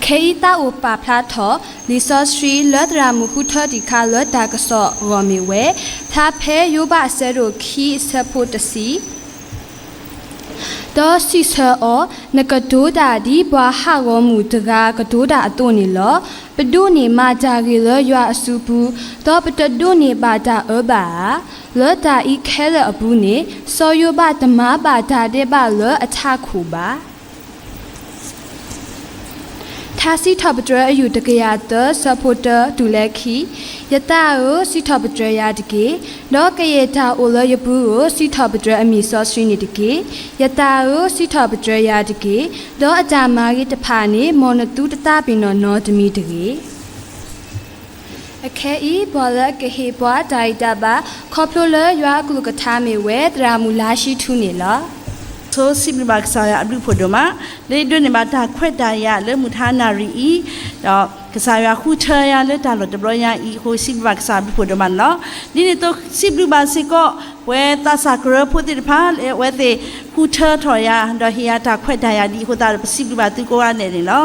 ခဲအံၤသးအိၣ်ပာ်ဖျါထီၣ် လံာ်စီဆှံလၢသရၣ်မုၣ်ဃုထၢတံၢ်ခါလၢတၢ်ကစီၣ်အဂီၢ်မ့ၢ်ဝဲ ဖျါဖဲယိၤဘးအဆၢဒိၣ်ခံအဆၢဖိတဆံ ဒီးစံးဆၢအီၤ, နကတိၤတၢ်ဒ်ပှၤဟးဂီၤမုၢ်တဂၤကတိၤတၢ်အသိးန့ၣ်လီၤ. ပဒိးန့ၢ်မးတၢ်ဂ့ၤလၢယွၤအစုပူၤ, ဒီးပတဒိးန့ၢ်ဘၣ်တၢ်အၢဘၣ်ဧါ. လၢတၢ်အံၤခဲလၢာ်အပူၤန့ၣ် စီၤယိၤဘးတမၤဘၣ်တၢ်ဒဲးဘးလၢအထးခိၣ်ဘၣ်. ထါစံးထီၣ်ပတြၢၤအယူၢ်တကယၤသၢ ဆၢဖိတၢ တုၤလၢခံ, ယသးဧၢ, စံးထီၣ်ပတြၢၤယၤတက့ၢ်. ဒီးကယဲၢ်တၢ်အိၣ်လၢယပူၤဧၢ, စံးထီၣ်ပတြၢၤအမံၤစီဆှံန့ၣ်တက့ၢ်. ယသးဧၢ, စံးထီၣ်ပတြၢၤယၤတက့ၢ်. ဒီးအတၢ်မၤဂ့ၤတဖၣ်န့ၣ် မ်နသုတသးပ့ၤနီၣ်နီတမံၤတဂ့ၤ. အခဲအံၤ ပှၤလၢအကဟ့ၣ်ပှၤတၢ်ဂံၢ်တၢ်ဘါ ခီဖျိလၢယွၤအကလုၢ်ကထါမ့ၢ်ဝဲ သရၣ်မုၣ်လါၡံထူန့ၣ်လီၤ. ဆိစံးဘျုးဘၣ်ကစၢ်ယွၤအဘျုးဖးဒိၣ်မး, လၢဒိးန့ၢ်ဘၣ်တၢ်ခွဲးတၢ်ယာ်လၢမုၢ်ထါနၣ်ရံၣ်အံၤ, ဒီးကစၢ်ယွၤဃုထၢယၤလၢတၢ်လီၢ်တဘျီညါအံၤအဃိ စံးဘျုးဘၣ်ကစၢ်အဘျုးဖးဒိၣ်မးန့ၣ်လီၤ. ဒ်န့ၣ်အသိး စံးဘျုးဘၣ်စ့ၢ်ကီး ပဝဲသးစၢ်ကရၢဖိသ့ၣ်တဖၣ် လၢအဝဲသ့ၣ်ဃုထၢထီၣ်ယၤ ဒီးဟ့ၣ်ယၤတၢ်ခွဲးတၢ်ယာ်ဒ်အံၤအဃိသတးဒီး ပစံးဘျုးဘၣ်သုကိးဂၤဒဲးန့ၣ်လီၤ.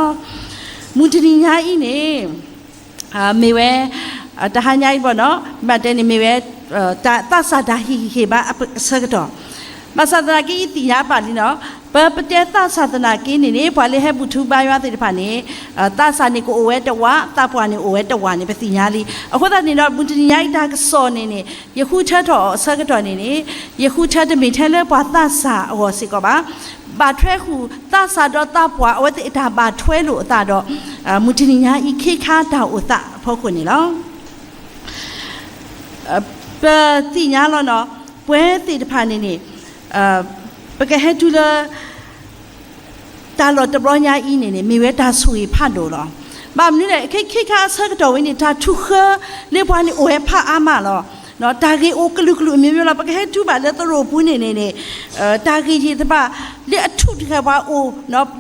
မုၢ်တနံၤညါအံၤန့ၣ် မ့ၢ်ဝဲ တဟါညါအံၤဘၣ်နီၤ ဘၣ်တဲန့ၣ်မ့ၢ်ဝဲ သးစၢ်တၢ်ဟ့ၣ်ဂံၢ်ဟ့ၣ်ဘါအဆၢကတီၢ်, ဘၣ်ဆၣ်သနာ်က့အံၤသ့ၣ်ညါပာ်လံနီၤ, ပပတဲသးစၢ်သနာ်က့န့ၣ်န့ၣ် ပှၤလၢဟဲဘူၣ်ထူဘါယွၤသ့ၣ်တဖၣ်န့ၣ် သးစၢ်န့ၣ်ကအိၣ်ဝဲတဝး, သးပှၢ်န့ၣ်အိၣ်ဝဲတဝးန့ၣ် ပသ့ၣ်ညါလံ. အဃိသတးန့ၣ်ဒီး မုၢ်တနံၤညါအံၤတၢ်ကစီၣ်န့ၣ်န့ၣ် ယဃုထၢထီၣ်အဆၢကတီၢ်န့ၣ်န့ၣ် ယဃုထၢတမ့ၢ်ထဲလၢပှၤသးစၢ်အဂီၢ်စ့ၢ်ကီးဘၣ်. ဘၣ်ထွဲဃုာ်သးစၢ်ဒီးသးပှၢ်အဝဲသ့ၣ်အတၢ်ဘၣ်ထွဲလိာ်အသးဒီး မုၢ်တနံၤညါအံၤခ့ခါတၢ်အိၣ်သးအဖီခိၣ်န့ၣ်လီၤ. ပသ့ၣ်ညါလီၤနီၤ, ပဝဲသ့ၣ်တဖၣ်န့ၣ်န့ၣ် ပကဟဲတုၤလၢ တၢ်လီၢ်တဘျီညါအံၤန့ၣ်န့ၣ် မ့ၢ်ဝဲတၢ်ဆိၣ်ဂ့ၤဖးဒိၣ်လီၤ. ဘၣ်မနုၤလဲၣ် ခဲခါအဆၢကတီၢ်ဝဲန့ၣ် တၢ်ထုးဃၢလၢပှၤန့ၣ်အိၣ်ဝဲဖးအါမးလီၤ. တၢ်ဂ့ၢ်အိၣ်ကလုာ်ကလုာ်အမျိုးမျိုးလီၤ. ပကဟဲတုၤဘၣ်လၢသရိာ်ပူၤန့ၣ်န့ၣ်န့ၣ် တၢ်ဂ့ၢ်သ့ၣ်တဖၣ် လၢအထူၣ်တဂၤပှၤအိၣ်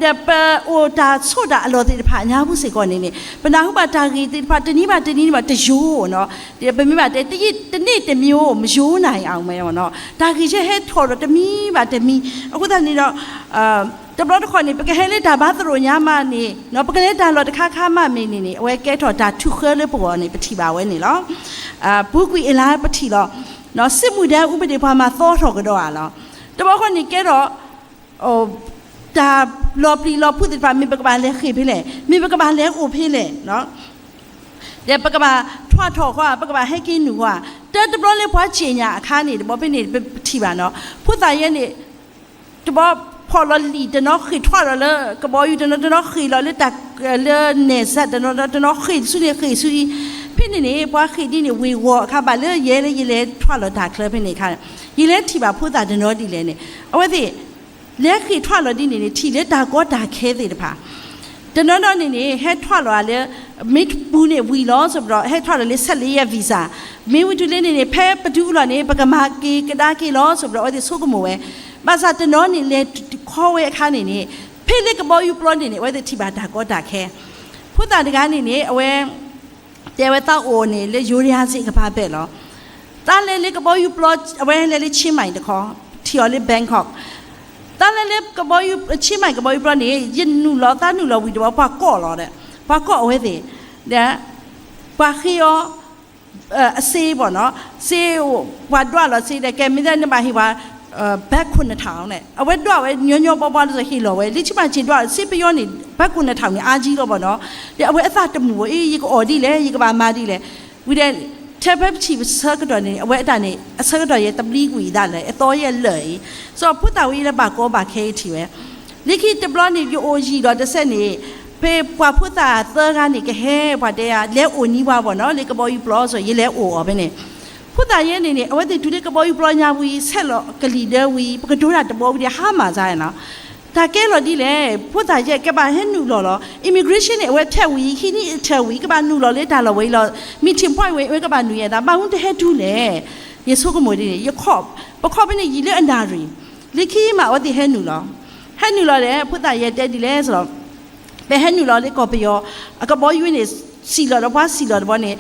ဒီးပအိၣ်တၢ်ဆိၣ်တၢ်အလီၢ်သ့ၣ်တဖၣ်အညါပူၤစ့ၢ်ကီးန့ၣ်န့ၣ် ပနၢ်ဟူဘၣ်တၢ်ဂ့ၢ်သ့ၣ်တဖၣ် တနံၤဘၣ်တနံၤန့ၣ်ဘၣ်တယိာ်နီၤ. ပမ့ၢ်ဘၣ်တဲ တနံၣ်တမံၤအိၣ် မယိာ်နၤအံၤအီၤမဲနီၤ တၢ်ဂ့ၢ်ယဲဟဲထီၣ်ဒီးတမံၤဘၣ်တမံၤ အဃိသတးန့ၣ်ဒီး တဘျီတခီၣ်န့ၣ် ပကဟဲလၢတၢ်ဘါသရိာ်ညါမးန့ၣ် ပကလဲၤတၢ်လီၢ်တခါခါမးမ့ၢ်န့ၣ်န့ၣ် အဝဲကဲထီၣ်တၢ်ထုးဃၢလၢပဂီၢ်န့ၣ် ပထံၣ်ဘၣ်ဝဲန့ၣ်လီၤ. ပူၤကွံာ်အလါပထံၣ်လီၤ. စံးမူဒါအူပဒ့ၣ်ပှၤမၤသီထီၣ်ကဒီးဧါလီၤ. တဘျီခီၣ်န့ၣ်ကဲထီၣ် တၢ်လီၤပျံၤလီၤဖုးသ့ၣ်တဖၣ် မ့ၢ်ပကဘၣ်လဲၤဃ့ၢ်ဖဲလဲၣ်, မ့ၢ်ပကဘၣ်လဲၤအိၣ်ဖဲလဲၣ် ဒီးပကဘၣ်ထွဲထီၣ်ဃီဧါ, ပကဘၣ်ဟဲက့ၤနုာ်ဃီဧါ. တၢ်တဘျီလၢပှၤစ့ၣ်ညါအခါန့ၣ် တဘျီဖဲန့ၣ် ပထံၣ်ဘၣ်နီၤ ဖိသၣ်ယဲန့ၣ် တဘျီဖီၣ်လီၤလံာ်တနီၤဃ့ၢ်ထွဲလီၤလၢကဘီယူၤတနီၤ တနီၤဃ့ၢ်လီၤလၢတၢ် လၢနဲၣ်စၢးတနီၤ တနီၤဃ့ၢ်ဆူန့ၣ်ဃ့ၢ်ဆူအံၤ ဖဲန့ၣ်န့ၣ် ပှၤဃ့ၢ်ဒ်န့ၣ်ဝ့ၤဝီၤအခါ ဘၣ်လၢယဲလၢယလဲၤထွဲလီၤတၢ်ချၢဖဲန့ၣ်အခါ ယလဲၤထံၣ်ဘၣ်ဖိသၣ်တနီၤဒ်လဲၣ်န့ၣ် အဝဲသ့ၣ် လဲၤဃ့ၢ်ထွဲလီၤဒ်န့ၣ်န့ၣ် ထံၣ်လၢတၢ်ကီတၢ်ခဲသ့ၣ်တဖၣ် တနီၤနီၤန့ၣ်န့ၣ် ဟဲထွဲလီၤဧါလၢ မ့ၢ်ပူၤန့ၣ်ဝံၤလီၤ ဆိုတော့ ဟဲထွဲလီၤလၢ ဆယ့်လေးရက် visa မ့ၢ်ဝံၤတုၤလၢန့ၣ်န့ၣ် ဖဲပတုၤအလီၢ်န့ၣ် ပကမၤက့ၤကဒါက့ၤလီၤ ဆိုတော့ အဝဲသ့ၣ်ဆိကမိၣ်ဝဲ ဘၣ်ဆၣ်တနီၤန့ၣ် လဲၤခီဝဲအခါန့ၣ်န့ၣ် ဖဲလၢကဘီယူၤပျီန့ၣ်န့ၣ် အဝဲသ့ၣ်ထံၣ်ဘၣ်တၢ်ကီတၢ်ခဲ ဖိသၣ်တဂၤန့ၣ်န့ၣ် အဝဲ တဲဝဲသးအိၣ်န့ၣ်လၢယိၤဒယါစ့ၣ်ကပၤဘဲၣ်လီၤ. သးလဲၤလၢကဘီယူၤပျီ အဝဲလဲၤလၢ Chiang Mai တခီ ထံၣ်အီၤလၢ Bangkok သးလဲၤလၢကဘီယူၤ Chiang Mai ကဘီယူၤပျီန့ၣ် ယနုာ်လီၤ သးနုာ်လီၤဝံၤတဘျီ ပှၤကိးလီၤဒီး ပှၤကိးအဝဲသ့ၣ် ဒီး ပှၤဃ့အီၤ အစ့ဘၣ်နီၤ စ့ ပှၤဒွးလီၤစ့ဒီး ကဲမ့ၢ်သးနဘၣ်ဟ့ၣ်ပှၤ ဘတ်ခုနစ်ထောင်န့ၣ် အဝဲဒွးဝဲညီညီဘီဘီလၢဟ့ၣ်လီၤဝဲ လၢ Chiang Mai စ့ဒွး စ့ပယီၤန့ၣ် ဘတ်ခုနစ်ထောင်န့ၣ် အါကံလီၤဘၣ်နီၤ ဒီးအဝဲအသးတမုာ်ဘၣ် အ့ ယကအီၣ်ဒ်လဲၣ် ယကဘၣ်မၤဒ်လဲၣ် ဝံၤဒီး ထဲဖဲပထံၣ်ပဆၢကတီၢ်န့ၣ် အဝဲအတၢ်န့ၣ် အဆၢကတီၢ်ယဲတဘျံးကွံာ်ဒၣ်လဲာ် အသီယဲလၢာ်အံၤ စီၤဖိသၣ်ဝဲအံၤလၢဘၣ်ကီဘၣ်ခဲအံၤထံၣ်ဝဲ လၢခံတဘျီန့ၣ် ယအိၣ်ယံၤဒီးတစဲးန့ၣ် ဖဲပှၤဖိသၣ်သၢဂၤန့ၣ် ကဟဲပှၤတဲယၤ လဲၤအိၣ်နံၤဝါဘၣ်နီၤ လၢကဘီယူၤပျီ စီၤ ယလဲၤအိၣ်အီၤဖဲန့ၣ် ဖိသၣ်ယဲန့ၣ်န့ၣ် အဝဲသ့ၣ်တုၤလၢကဘီယူၤပျီညါဝံၤ ဆဲးလီၤကလံၤဒၢဝံၤ ပကတိၤတၢ်တဘီဝံၤဒီး ဟါမၢ်စါနီၤ တၢ်ကဲလီၤဒ်လဲၣ် ဖိသၣ်ယဲကဘၣ်ဟဲနုာ်လီၤလီၤ immigration န့ၣ် အဝဲထဲးဝံၤ ဟံးန့ၢ်အထဲးဝံၤ ကဘၣ်နုာ်လီၤလၢတၢ်လီၢ်ဝဲအံၤလီၤ meeting point ဝဲ အဝဲကဘၣ်နုာ်ယဲသး ဘၣ်မနုၤတဟဲတုၤလဲၣ် ယဆိကမိၣ်ဒ်န့ၣ် ယခီၣ် ပခီၣ်ဖဲန့ၣ်ယံာ်လၢအနၣ်ရံၣ် လၢခံမး အဝဲသ့ၣ်ဟဲနုာ်လီၤ ဟဲနုာ်လီၤဒီး ဖိသၣ်ယဲတဲဒ်လဲၣ်စ့ၢ်လီၤ ပဟဲနုာ်လီၤလၢကီၢ်ပယီၤ အကဘီယူၤန့ၣ် စံၣ်လီၤဒီးပှၤစံၣ်လီၤတဘျီန့ၣ်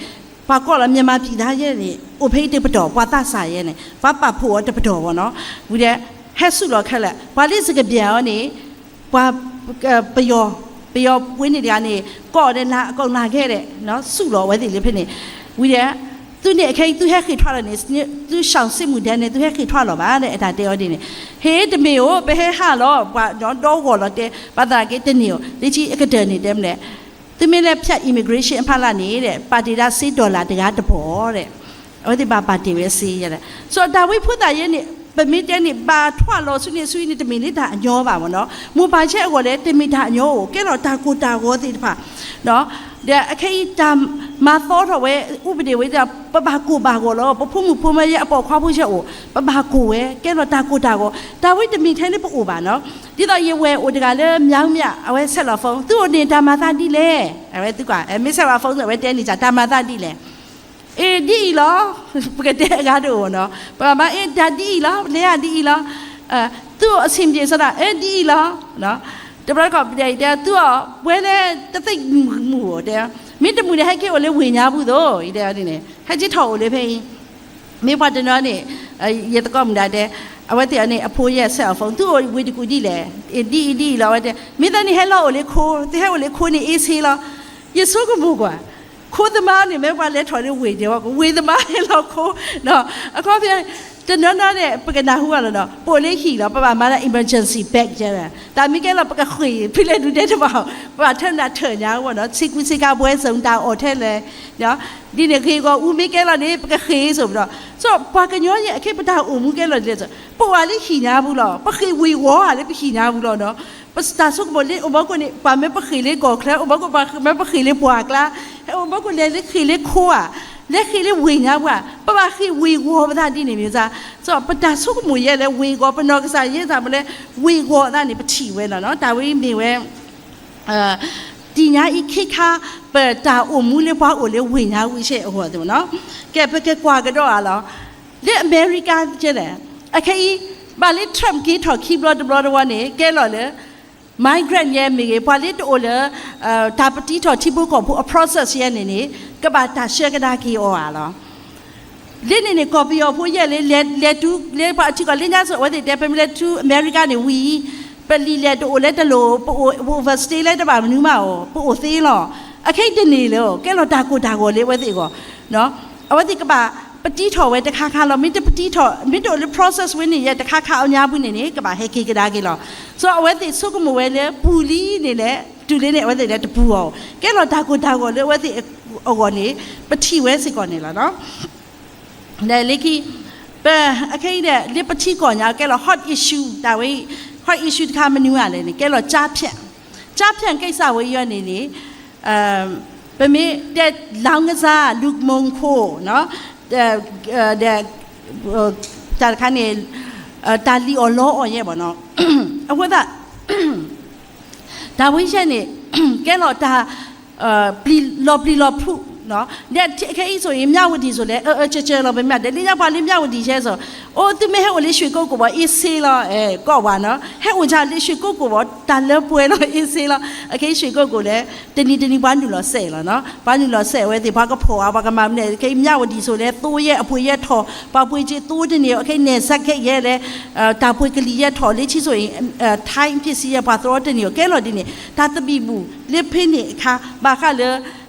ပှၤကိးလီၤ မြန်မာပြည်သားယဲန့ၣ် အိၣ်ဖဲအံၤတပတီၢ် ပှၤသးစၢ်ယဲန့ၣ် ပှၤပာ်ဖှိၣ်အီၤတပတီၢ်ဘၣ်နီၤ ဝံၤဒီး ဟဲဆူၣ်လီၤခဲလၢာ် ပှၤလၢစကပြန်အီၤန့ၣ် ပှၤ ပယီၤ ပယီၤဝ့ၢ်န့ၣ်တဂၤန့ၣ် ကိးဒီးလါအကိးလါခဲဒီး စူးလီၤအဝဲသ့ၣ်လၢဖဲန့ၣ် ဝံၤဒီး သုန့ၣ်အခဲအံၤ သုဟဲဃ့ၢ်ထွါလီၤန့ၣ် သုရှောင်စစ်မှုထမ်းန့ၣ် သုဟဲဃ့ၢ်ထွါလီၤဘၣ်ဒီး အတၢ်တဲအီၤဒ်န့ၣ် ဟ့ၣ်တမ့ၢ်ဧိၤ ပဟဲဟးလီၤ ပှၤဒီဂီၢ်လီၤတဲ ဘၣ်သနာ်က့တန့ၢ်ဧိၤ လၢခံအကတၢၢ်န့ၣ်တဲမလဲၣ် သုမ့ၢ်လဲၤဖၠး immigration အဖီလာ်န့ၣ်ဒီး ပာ်တ့ၢ်ဒၣ်စ့ dollar တဂၤတပီၢ်ဒီး အဝဲသ့ၣ်ဘၣ်ပာ်တ့ၢ်ဝဲစ့ယဲဒီး စီၤဒၤဝံးဖိသၣ်ယဲန့ၣ် ပမ့ၢ်တဲန့ၣ် ဘၣ်ထွးလီၤဆူန့ၣ်ဆူအံၤန့ၣ် တမ့ၢ်လၢတၢ်အညီဘၣ်မ့ၢ်နီၤ မိၢ်ပၢ်ဆဲးအဂီၢ်လဲၣ် တမ့ၢ်တၢ်အညီအိၣ် ကဲလီၤတၢ်ကိၢ်တၢ်ဂီၤသ့ၣ်တဖၣ် ဒီးအခဲအံၤတၢ်မၤသီထီၣ်ဝဲ ဥပဒေဝဲ ပဘၣ်ကိၢ်ဘၣ်ဂီၤလီၤ ပဖိမုၣ်ဖိမါယဲအပိာ်ခွါဖိဆဲးအိၣ် ပဘၣ်ကိၢ်ဝဲ ကဲလီၤတၢ်ကိၢ်တၢ်ဂီၤ တၢ်ဝဲတမ့ၢ်ထဲလၢပအိၣ်ဘၣ်နီၤ ဒ်သိးယဝဲၢ်အိၣ်တဂၤလၢ မြောင်းမြ အဝဲဆဲးလီၤ phone သုအိၣ်န့ၣ်တၢ်မၤသးဒ်လဲၣ် အဝဲသုကွၢ် မ့ၢ်ဆဲးလီၤ phone အဝဲတဲန့ၣ် တၢ်မၤသးဒ်လဲၣ် အ့ ဒ်အံၤလီၤ ပကတဲအဂၤတအိၣ်နီၤ ပမၤအ့ တၢ်ဒ်အံၤလီၤ လဲၤဧါဒ်အံၤလီၤ သုအိၣ်အဆင်ပြေစ့ၢ်ဒၣ် အ့ ဒ်အံၤလီၤ တဘျီတခီၣ်ပတဲတဲ သုအီၤ ပှဲၤလၢတသ့ၣ်မုာ်ဧိၤတဲ မ့ၢ်တမုာ်န့ၣ် ဟဲက့ၤအိၣ်လၢဝ့ၢ်ညါပူၤသိး အံၤတဲဒ်န့ၣ် ဟဲက့ၤထီၣ်အိၣ်လၢဖဲအံၤ မ့ၢ်ပှၤတနီၤန့ၣ် ယသကိးမုၣ်ဒၣ်တဲ အဝဲသ့ၣ်န့ၣ် အဖိယဲၢ်ဆဲးအီၤ phone သုအိၣ်ဝ့ၢ်တကူၣ်ဒ်လဲၣ် အ့ ဒ်အံၤဒ်အံၤလီၤ အဝဲတဲ မ့ၢ်သးန့ၣ်ဟဲလီၤအိၣ်လၢခိ သုဟဲအိၣ်လၢခိန့ၣ် အ့ဆ့လီၤ ယဆိကမိၣ်ကွၢ် ခိသမားန့ၣ် မ့ၢ်ပှၤလဲၤထီၣ်လၢဝ့ၢ်ဒဲးဝဲ ဝ့ၢ်သမားဟဲလီၤခိ အခီပညီ တနီၤနီၤန့ၣ် ပကနၢ်ဟူဘၣ်လီၤနီၤ ပအိၣ်လၢဟံၣ်လီၤ ပဘၣ်မၤဒၣ် emergency bag ယဲ တၢ်မ့ၢ်ကဲလီၤ ပကဃ့ၢ် ဖဲလဲၣ်ဒုးတဲတဘၣ်အီၤ ပဘၣ်ထၢနၢ်ထၢၣ်ညါအဂီၢ်နီၤ ဆ့ကူဆ့ကၤဘှဲစိၤ တၢ်အီၣ်ထဲလဲၣ် ဒ်န့ၣ်ဂ့ၤဂီၢ်အူမ့ၢ်ကဲလီၤန့ၣ် ပကဃ့ၢ်ဆိးပဒီး စီၤပှၤကညီယဲၢ် အခဲပတၢ်အိၣ်မူကဲလီၤဒ်လဲၣ် ပအိၣ်လၢဟံၣ်ညါပူၤလီၤ ပဃ့ၢ်ဝ့ၢ်ဝီၤဧါလၢပဟံၣ်ညါပူၤလီၤနီၤ ပတၢ်ဆိကမိၣ်လၢအိၣ်ဘၣ်ကိၣ်န့ၣ် ပှၤမ့ၢ်ပဃ့ၢ်လၢကီၢ်ချၢ အိၣ်ဘၣ်ကိၣ်ပှၤမ့ၢ်ပဃ့ၢ်လၢပှၢ်ကျါ ဟဲအိၣ်ဘၣ်ကိၣ်လဲၤလၢဃ့ၢ်လၢခိဧါ လဲၤဃ့ၢ်လၢဝ့ၢ်ညါပူၤဧါ ပဘၣ်ဃ့ၢ်ဝ့ၢ်ဝီၤပသးဒ်န့ၣ်မ့ၢ်စ့ၢ် စီၤပတၢ်ဆိကမိၣ်ယဲၢ်လၢဝ့ၢ်ဝီၤ ပနီၢ်ကစၢ်ယဲၢ်သးမ့ၢ်လၢ ဝ့ၢ်ဝီၤသးန့ၣ် ပထံၣ်ဝဲလီၤနီၤ တၢ်ဝဲမ့ၢ်ဝဲ တံၢ်ညါအံၤခ့ခါ ပတၢ်အိၣ်မူလၢပှၤအိၣ်လၢဝ့ၢ်ညါဝံၤဆဲးအဂီၢ်သ့ၣ်နီၤ ကဲပကကွၢ်ကဒီးဧါလီၤ လၢအမဲရကၤကဲလဲၣ် အခဲအံၤ ဘၣ်လၢ Trump က့ၤထီၣ်ခံဘျီတဘျီတဝီန့ၣ် ကဲလီၤလၢ migrant ယဲမ့ၢ်ဂ့ၤ ပှၤလၢတအိၣ်လၢ တၢ်ပတံထီၣ်ထံဖိကီၢ်ဖိအ process ယဲန့ၣ်န့ၣ် ကဘၣ်တၢ်ဆှၢကဒါက့ၤအီၤဧါလီၤ လၢန့ၣ်န့ၣ် ကီၢ်ပယီၤဖိယဲၢ်လၢ လဲၤ လဲၤတုၤလၢပှၤအထံကီၢ်လၢညါစိၤ အဝဲသ့ၣ်တဲ ပမ့ၢ်လဲၤတုၤအမဲရကၤန့ၣ်ဝံၤ ပလံာ်လဲၢ်တအိၣ်လၢတလိၣ် ပအိၣ် overstay လၢတဘၣ်မနုၤမးအီၤ ပအိၣ်သ့လီၤ. အခဲအံၤတန့ၢ်လၢၤ ကဲလီၤတၢ်ကိၢ်တၢ်ဂီၤလၢအဝဲသ့ၣ်အဂီၢ် အဝဲသ့ၣ်ကဘၣ်ပတံထီၣ်ဝဲတခါခါလီၤ. မ့ၢ်တပတံထီၣ် မ့ၢ်တအိၣ်လၢ process ဝဲန့ၣ်ယဲၢ်တခါခါအီၤညါပူၤန့ၣ်န့ၣ် ကဘၣ်ဟဲက့ၤကဒါက့ၤလီၤ. စီၤအဝဲသ့ၣ်ဆိကမိၣ်ဝဲလၢပူၤလံန့ၣ်လဲၣ် တုၤလၢန့ၣ် အဝဲသ့ၣ်လၢတပူၤအီၤ ကဲလီၤတၢ်ကိၢ်တၢ်ဂီၤလၢအဝဲသ့ၣ်အဂီၢ်န့ၣ် ပထံၣ်ဝဲစ့ၢ်ကီးန့ၣ်လီၤ. လၢခံ ပ အခဲအံၤန့ၣ် လၢပထံကီၢ်ညါကဲလီၤ hot issue တၢ်ဝဲ hot issue တခါမနုၤလဲၣ်န့ၣ် ကဲလီၤ ကျားဖြန့် ကျားဖြန့်ကိစ္စဝဲအံၤန့ၣ်န့ၣ် ပမ့ၢ်တဲ လောင်းကစား လုၢ်မုၢ်ခိၣ် ဒီး တၢ်တခါန့ၣ် တၢ်လံၣ်အီၣ်လီအီၣ်ယဲၢ်ဘၣ်နီၤ အဃိသတး တၢ်ဝဲယဲၢ်န့ၣ် ကဲလီၤတၢ် လီၤပျံၤလီၤဖုး ဒီးခဲအံၤစိၤအံၤ မြဝတီစိၤလဲၣ် အၢအၢကၢကၢလီၤ ပမ့ၢ်တဲ လၢညါပှၤလၢ မြဝတီ ယဲၢ်စိၤ အိၣ်သုမ့ၢ်ဟဲအိၣ်လၢ ရွှေကုက္ကို ဘၣ် အ့ၣ်စ့လီၤ ကိးဝဲနီၤ ဟဲအိၣ်ကလၢ ရွှေကုက္ကို ဘၣ် တၢ်လၢပှဲၤလီၤ အ့ၣ်စ့လီၤ အခဲအံၤ ရွှေကုက္ကို လဲၣ် တနံၤတနံၤပှၤနုာ်လီၤစဲးလီၤနီၤ ပှၤနုာ်လီၤစဲးအဝဲသ့ၣ် ပှၤကဖီၣ်အါ ပှၤကမၤမနုၤလဲၣ် ခဲအံၤ မြဝတီစိၤလဲၣ် သိယဲၢ်အပှ့ၤယဲၢ်ထီၣ် ပှၤပှ့ၤက့ၤသိတန့ၢ် ခဲအံၤ နယ်စပ်ဂိတ် ယဲၢ်လဲၣ် တၢ်ပှ့ၤကလံၤယဲၢ်ထီၣ် လၢခံစိၤအံၤ ထိုင်းပစ္စည်းယဲၢ် ပှၤသြီတန့ၢ် ကဲလီၤဒ်န့ၣ် တၢ်သဘံၣ်ဘုၣ်လၢဖဲန့ၣ်အခါ ဘၣ်ဃးလၢ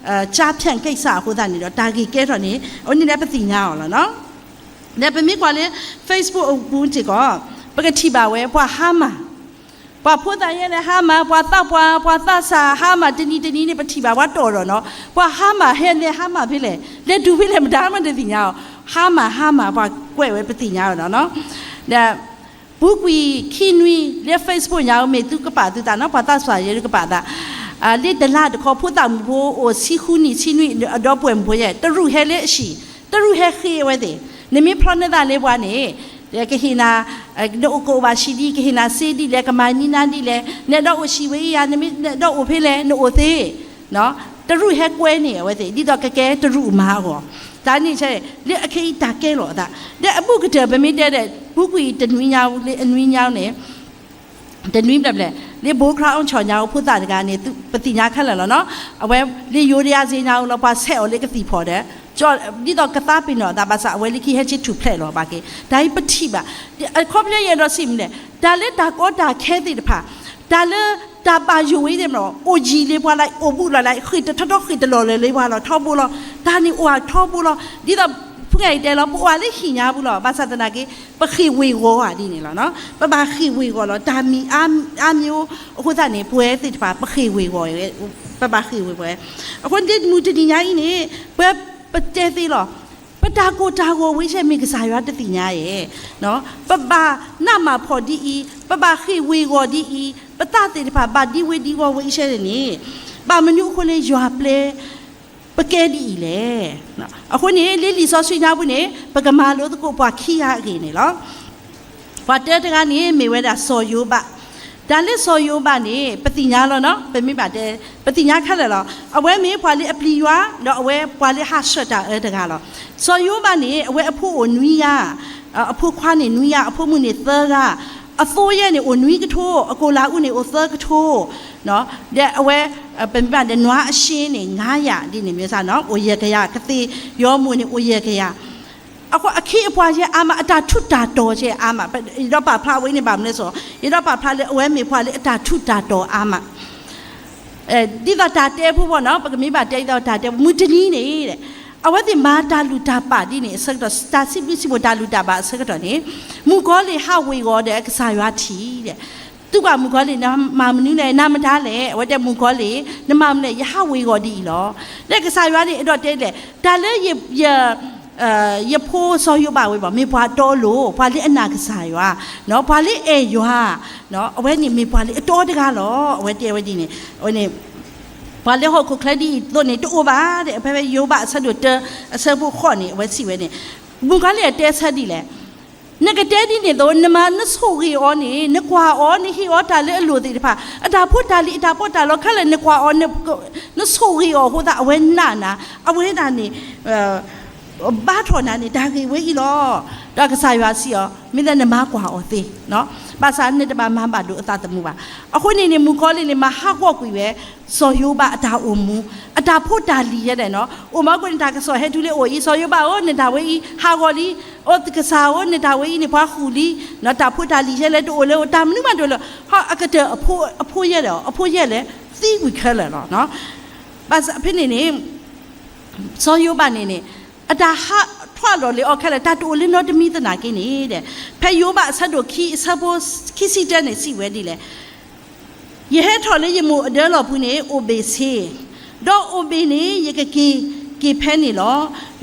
ကျားဖြန့်ကိစ္စ အဃိသတးန့ၣ်ဒီး တၢ်ဂ့ၢ်ကဲထီၣ်န့ၣ် အဝဲန့ၣ်လၢပသ့ၣ်ညါအီၤလီၤနီၤ ဒီးပမ့ၢ်ကွၢ်လၢ Facebook အပူၤစ့ၢ်ကီး ပကထံၣ်ဘၣ်ဝဲ ပှၤဟါမၢ် ပှၤဖိသၣ်ယဲၢ်လဲၣ်ဟါမၢ် ပှၤသးပှၢ် ပှၤသးစၢ် ဟါမၢ် တနံၤတနံၤန့ၣ် ပထံၣ်ဘၣ်ပှၤတီၢ်ဒီးနီၤ ပှၤဟါမၢ် ဟဲလဲၤဟါမၢ်ဖဲလဲၣ် လဲၤတုၤဖဲလဲၣ် မတၤမးတသ့ၣ်ညါအီၤ ဟါမၢ် ဟါမၢ် ပှၤကွဲးဝဲပသ့ၣ်ညါအီၤဒီးနီၤ ဒီး ပူၤကွံာ်ခံနွံ လၢ Facebook ညါအူ မ့ၢ်သုကပာ်သုသးနီၤ ပှၤသးစၢ်ယဲၢ်ကပာ်သး လၢတလါတခီ ဖိသၣ်မုၣ်ဖိအိၣ်ဆံဃုနံၣ် ဆံနွံ အဒီပုၢ်ဝဲၢ်မုၣ်ဖိယဲၢ် တရူးဟဲလၢအဟံၣ် တရူးဟဲဃ့အဝဲသ့ၣ် နမ့ၢ်ဖျီနသးလၢပှၤန့ၣ် ကဟ့ၣ်နၤ နအိၣ်ကအိၣ်ဘၣ်ဆံးဒံး ကဟ့ၣ်နၤစ့ဒ်လဲၣ် ကမၤနံၤနၤဒ်လဲၣ် နအဲၣ်ဒိးအိၣ်ဆံးဝဲအံၤဧါ နမ့ၢ်အဲၣ်ဒိးအိၣ်ဖဲလဲၣ် နအိၣ်သ့ တရူးဟဲကွဲန့ၢ်အဝဲသ့ၣ် ဒ်သိးကကဲတရူးအမါအဂီၢ် တၢ်န့ၣ်ဆဲ လၢအခဲအံၤတၢ်ကဲလီၤအသး ဒီးအဘူးကတၢၢ် ပမ့ၢ်တဲဒီး ပူၤကွံာ်တနွံညါအူ လၢအနွံညါအူန့ၣ် တနွံဘျဲၣ်ဘျဲၣ် လၢ ဘိခရၤအီၣ်ဆီၣ်ညါအူ ဖိသၣ်တဂၤန့ၣ် ပသ့ၣ်ညါခဲလၢာ်လီၤနီၤ အဝဲလၢယိၤဒယၤစ့ညါအူလီၤ ပှၤဆဲးအီၤလၢကသံၣ်ဖီၣ်ဒီး ဒ်သိးကသးပ့ၤနီၣ်အသးဘၣ်ဆၣ် အဝဲလၢခံဟဲဆ့ထူၣ်ဖျဲးလီၤဘၣ်က့ၤ တၢ်အံၤပထံၣ်ဘၣ် အခီပညီယအဲၣ်ဒိးစံးမနုၤလဲၣ် တၢ်လၢတၢ်ကီတၢ်ခဲသ့ၣ်တဖၣ် တၢ်လၢ တၢ်ဘၣ်ယိၣ်ဝဲသ့ၣ်မ့ၢ် အိၣ်ယံၤလၢပှၤလၢ အိၣ်ဘူးလီၤလၢ ဃ့ၢ်တထီထီ ဃ့ၢ်တလီၢ်လၢာ်လၢပှၤလီၤ ထီဘိလီၤ. တၢ်န့ၣ်အိၣ်ထီဘိလီၤ. ဒ်သိးဖုဂၤအံၤတဲလီၤ ပအိၣ်ဝဲလၢဟံၣ်ညါပူၤလီၤ. ဘၣ်ဆၣ်သနာ်က့ ပဃ့ၢ်ဝ့ၤဂီၤဧါဒ်န့ၣ်လီၤ. ပဘၣ်ဃ့ၢ်ဝ့ၤဂီၤလီၤ. တၢ်မံၤအါမံၤအဃိသတးန့ၣ် ပဝဲသ့ၣ်တဖၣ် ပဃ့ၢ်ဝ့ၤဂီၤဝဲ, ပဘၣ်ဃ့ၢ်ဝ့ၤဂီၤဝဲ. အဃိန့ၣ် မုၢ်တနံၤညါအံၤန့ၣ် ပဝဲပတဲသ့လီၤ. ပတၢ်ကိၢ်တၢ်ဂီၤဝဲဆဲးမ့ၢ်ကစၢ်ယွၤတသ့ၣ်ညါဧါ. ပဘၣ်နးမၢ်ဖှီၣ်ဒ်အံၤ, ပဘၣ်ဃ့ၢ်ဝ့ၤဂီၤဒ်အံၤ, ပသးသ့ၣ်တဖၣ်ဘၣ်ဒံဝ့ၤဒံဝီၤဝဲဆဲးန့ၣ်, ဘၣ်မနုၤအဃိလၢယွၤပျဲ ပကဲဒ်အံၤလဲၣ်. အဃိန့ၣ် လၢလံာ်စီဆှံညါပူၤန့ၣ် ပကမၤလိသကိးပှၤခံဂၤအဂ့ၢ်န့ၣ်လီၤ. ပှၤတၢတဂၤန့ၣ် မ့ၢ်ဝဲဒၣ်စီၤယိၤဘး. တၢ်လၢစီၤယိၤဘးန့ၣ် ပသ့ၣ်ညါလီၤနီၤ, ပမ့ၢ်ဘၣ်တဲ ပသ့ၣ်ညါခဲလၢာ်လီၤ. အဝဲမ့ၢ်ပှၤလၢအပျံၤယွၤ ဒီးအဝဲပှၤလၢဟးဆှၢတၢ်အၢတဂၤလီၤ. စီၤယိၤဘးန့ၣ် အဝဲအဖိအိၣ်နွံဂၤ, အဖိခွါန့ၣ်နွံဂၤ, အဖိမုၣ်န့ၣ်သၢဂၤ, အသိယဲၢ်န့ၣ်အိၣ်နွံကထိ, အကိၣ်လၤအူန့ၣ်အိၣ်သၢကထိ, ဒီးအဝဲ ပမ့ၢ်ဘၣ်ဒီးနွါအရှ့န့ၣ် ငါးရာ ဒ်န့ၣ်မ့ၢ်စ့ၢ်နီၤ, အိၣ်ယဲၢ်ကယၤ, ကသ့ၣ်ယီၤမိၢ်န့ၣ်အိၣ်ယဲၢ်ကယၤ. အဃိအခ့အပှၤယဲၢ်အါမး အတၢ်ထူးတၢ်တီၤကဲအါမး, ယဒီးပာ်ဖျါဝဲန့ၣ်ဘၣ်မနုၤလဲၣ်, ယဒီးပာ်ဖျါလၢအဝဲမ့ၢ်ပှၤလၢအတၢ်ထူးတၢ်တီၤအါမး. ဒ်သိးတၢ်တဲဖိဘၣ်နီၤ, ပကမ့ၢ်ဘၣ်တဲဒ်သိးတၢ်တဲ မုၢ်တနံၤန့ၣ် အဝဲသ့ၣ်မၤတၢ်လုၢ်တၢ်ပာ်ဒ်န့ၣ်အဆၢကတီၢ်, တၢ်စံးဘျုးစံးဖှိၣ်တၢ်လုၢ်တၢ်ပာ်အဆၢကတီၢ်န့ၣ်, မုၣ်ကီၤလံၢ်ဟးဝ့ၤဝီၤဒီးကစၢ်ယွၤထံၣ်ဒီး, သုကွၢ်မုၣ်ကီၤလံၢ် နမၤမနုၤလဲၣ်, နမတၤလဲၣ်. အဝဲတဲမုၣ်ကီၤလံၢ် နမၤမနုၤလဲၣ်, ယဟးဝ့ၤဝီၤဒ်အံၤလီၤ. ဒီးကစၢ်ယွၤန့ၣ် အဲၣ်ဒိးတဲလဲၣ်, တၢ်လၢ ယဖိစီၤယိၤဘးဝဲဘၣ် မ့ၢ်ပှၤတီအလိၤ, ပှၤလၢအနာ်ကစၢ်ယွၤ, ပှၤလၢအဲၣ်ယွၤ, အဝဲန့ၣ်မ့ၢ်ပှၤလၢအတီတဂၤလီၤ. အဝဲတဲဝဲဒ်န့ၣ်, အဝဲန့ၣ် ပှၤလၢဟီၣ်ခိၣ်ချၢဒ်အံၤအသိးန့ၣ် တအိၣ်ဘၣ်ဒီး ဖဲဖဲယိၤဘးအဆၢဒိၣ်တၢ အဆၢဖိဃိးန့ၣ် အဝဲစံးဝဲန့ၣ်, မုၣ်ကီၤလံၢ်အတဲဆၢဒ်လဲၣ်, နကတဲဒ်န့ၣ်အသိး နမၤနဆိၣ်ဂ့ၤအီၤန့ၣ် နကွၢ်အီၤ နဟ့ၣ်အီၤတၢ်လၢအလိၣ်သ့ၣ်တဖၣ်, အတၢ်ဖိတၢ်လံၤ အတၢ်ပီးတၢ်လီ ခဲလၢာ်နကွၢ်အီၤ, နဆိၣ်ဂ့ၤအီၤအဃိသတး အဝဲနာ်နၤ, အဝဲဒၣ်န့ၣ် ဘါထီၣ်နၤန့ၣ် တၢ်ဂ့ၢ်ဝဲအံၤလီၤ. ဒီးကစၢ်ယွၤစံးအီၤ မ့ၢ်သးနမၤကွၢ်အီၤသ့, ဘၣ်ဆၣ်နတဘၣ်မၤဘၣ်ဒိးအသးသမူဘၣ်. အဃိန့ၣ်န့ၣ် မုၣ်ကီၤလံၢ်န့ၣ် မၤဟးဂီၤကွံာ်ဝဲ စီၤယိၤဘးအတၢ်အိၣ်မူ, အတၢ်ဖိတၢ်လံၤယဲဒၣ်နီၤ, အိၣ်မးကွၢ်န့ၣ် တၢ်ကစီၣ်ဟဲတုၤလၢအအိၣ်အံၤ, စီၤယိၤဘးဧၢ, နတၢ်ဝဲအံၤဟးဂီၤလံ, အိၣ်ကစၢ်ဧၢ, နတၢ်ဝဲအံၤန့ၣ် ပှၤဃုာ်လံ, တၢ်ဖိတၢ်လံၤယဲလဲၣ်တအိၣ်လၢၤ, တၢ်မနုၤမးတအိၣ်လၢၤ, ဟီ အကတၢၢ် အဖိယဲလဲၣ်, အဖိယဲလဲၣ်, သံကွံာ်ခဲလၢာ်လီၤ. ဘၣ်ဆၣ်ဖဲန့ၣ်န့ၣ် စီၤယိၤဘးန့ၣ်န့ၣ် အတၢ်ဟးထွဲလီၤလၢအီၤခဲလၢာ်, တၢ်တအိၣ်လၢနီတမံၤသနာ်က့န့ၣ်ဒီး, ဖဲယိၤဘးအဆၢဒိၣ်ခံ အဆၢဖိခံဆံတၢန့ၣ် စံးဝဲဒ်လဲၣ်, ယဟဲထီၣ်လၢယမိၢ်အဒၢလီၢ်ပူၤန့ၣ် အိၣ်ဘ့ၣ်ဆ့, ဒီးအိၣ်ဘ့ၣ်န့ၣ် ယကက့ၤက့ၤဖဲန့ၣ်လီၤ.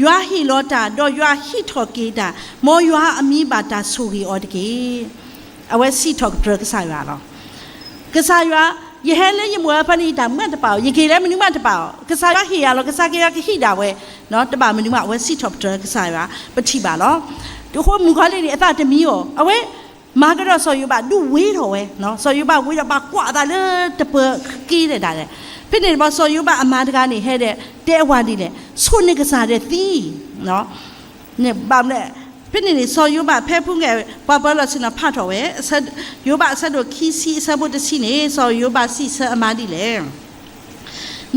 ယွၤဟ့ၣ်လီၤတၢ်, ဒီးယွၤဟံးထီၣ်က့ၤတၢ်, မ်ယွၤအမံၤဘၣ်တၢ်ဆိၣ်ဂ့ၤအီၤတက့ၢ်. အဝဲစံးထီၣ်ပတြၢၤကစၢ်ယွၤလီၤ. ကစၢ်ယွၤ, ယဟဲလၢယမိၢ်အဖၢန့ၣ် ယတၢ်မနုၤမးတပာ်အီၤ, ယက့ၤလၢမနုၤမးတပာ်အီၤ, ကစၢ်ယွၤဟ့ၣ်ယၤလီၤ, ကစၢ်ယွၤကဟ့ၣ်ဒၣ်ဝဲ, တဘၣ်မနုၤမး, အဝဲစံးထီၣ်ပတြၢၤကစၢ်ယွၤ, ပထံၣ်ဘၣ်လီၤ. အဃိမုၣ်ကီၤလံၢ်န့ၣ် အသးတမံၤအီၤ, အဝဲ မၤကဒီးစီၤယိၤဘး ဒုးဝ့ၤထီၣ်ဝဲ, စီၤယိၤဘးဝ့ၤဒီးဘၣ်ကွၢ်အသးလၢတပၢၤက့ၤဒၣ်လဲာ်. ဖဲန့ၣ်တဘျီ စီၤယိၤဘးအမါတဂၤန့ၣ် ဟဲဒီး တဲအဝၤဒ်လဲၣ်, ဆိၣ်န့ၢ်ကစၢ်ဒီးသံ ဘၣ်မနုၤလဲၣ်, ဖဲန့ၣ်န့ၣ် စီၤယိၤဘး ဖဲဖုၣ်ကဲ ပှၤပၢလီၤဆ့ၣ်နီၤဖးထီၣ်ဝဲ, ယိၤဘးအဆၢဒိၣ်ခံဆံအဆၢဖိတဆံန့ၣ် စီၤယိၤဘးစံးဆၢအမါဒ်လဲၣ်,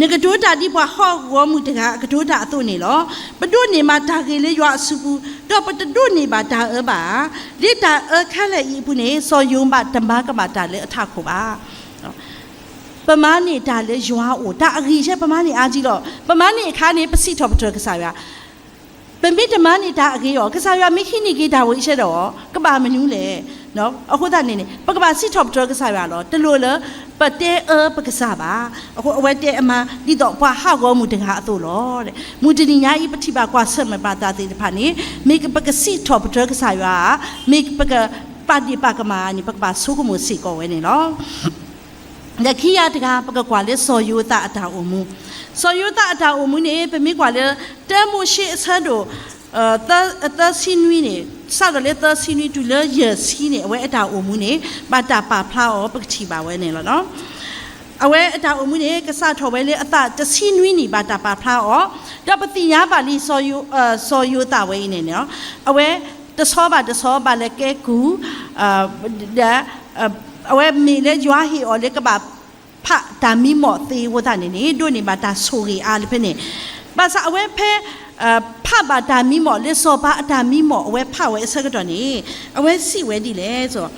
နကတိၤတၢ်ဒ်ပှၤဟးဂီၤမုၢ်တဂၤအကတိၤတၢ်အသိးန့ၣ်လီၤ. ပဒိးန့ၢ်ဘၣ်တၢ်ဂ့ၤလၢယွၤအစုပူၤ, ဒီးပတဒိးန့ၢ်ဘၣ်တၢ်အၢဘၣ်ဧါ. လၢတၢ်အၢခဲလၢာ်အံၤအပူၤန့ၣ် စီၤယိၤဘးတမၤကမၣ်တၢ်လၢအထးခိၣ်ဘၣ်. ပမၤန့ၢ်တၢ်လၢယွၤအအိၣ်, တၢ်အဂ့ၤဆဲး ပမၤန့ၢ်အါကံလီၤ. ပမၤန့ၢ်အခါန့ၣ် ပစံးထီၣ်ပတြၢၤကစၢ်ယွၤ, ပမ့ၢ်တမၤန့ၢ်တၢ်အဂ့ၤအီၤ ကစၢ်ယွၤမ့ၢ်ဟံးန့ၢ်က့ၤတၢ်ဝဲအံၤဆဲးဒီး ကဘၣ်မနုၤလဲၣ်. အဃိသတးန့ၣ်န့ၣ် ပကဘၣ်စံးထီၣ်ပတြၢၤကစၢ်ယွၤလီၤ. တလိၣ်လၢ ပတဲအၢပကစၢ်ဘၣ်. အဃိအဝဲတဲအမါ ဒ်သိးပှၤဟးဂီၤမုၢ်တဂၤအသိးလီၤ. မုၢ်တနံၤညါအံၤ ပထံၣ်ဘၣ်ကွၢ်ဆၢၣ်မဲာ်ဘၣ်တၢ်သ့ၣ်တဖၣ်န့ၣ် မ့ၢ်ပကစံးထီၣ်ပတြၢၤကစၢ်ယွၤ, မ့ၢ်ပကပာ်ဒ့ၣ်ပာ်ကမၣ်န့ၣ် ပကဘၣ်ဆိကမိၣ်စ့ၢ်ကီးဝဲန့ၣ်လီၤ. ဒီးခံဂၤတဂၤ ပကကွၢ်လၢစီၤယိၤသးအတၢ်အိၣ်မူ, စီၤယိၤသးအတၢ်အိၣ်မူန့ၣ် ပမ့ၢ်ကွၢ်လၢ တၢမိၤၡ့အဆၢဒိၣ် သၢဆံနွံန့ၣ်, စးထီၣ်လၢသၢဆံနွံတုၤလၢယဲၢ်ဆံန့ၣ် အဝဲအတၢ်အိၣ်မူန့ၣ် ဘၣ်တၢ်ပာ်ဖျါအီၤ ပကထံၣ်ဘၣ်ဝဲန့ၣ်လီၤ. အဝဲအတၢ်အိၣ်မူန့ၣ် ကစးထီၣ်ဝဲလၢအသးတဆံနွံနံၣ် ဘၣ်တၢ်ပာ်ဖျါအီၤ, ဒီးပသ့ၣ်ညါဘၣ်လံ စီၤယိၤသးဝဲအံၤန့ၣ်န့ၣ်, အဝဲတဆီဘၣ်တဆီဘၣ်လဲၤကဲကုၢ်, ဒီး အဝဲမ့ၢ်လၢယွၤဟ့ၣ်အီၤလၢကဘၣ်ဖးတၢ်မံမီၢ်သ့အဃိသတးန့ၣ်န့ၣ် ဒိးန့ၢ်ဘၣ်တၢ်ဆိၣ်ဂ့ၤအါလၢဖဲန့ၣ်, ဘၣ်ဆၣ်အဝဲဖဲ ဖးဘၣ်တၢ်မံမီၢ်လၢစီၤပၤအတၢ်မံမီၢ် အဝဲဖးဝဲအဆၢကတီၢ်န့ၣ် အဝဲစံးဝဲဒ်လဲၣ်,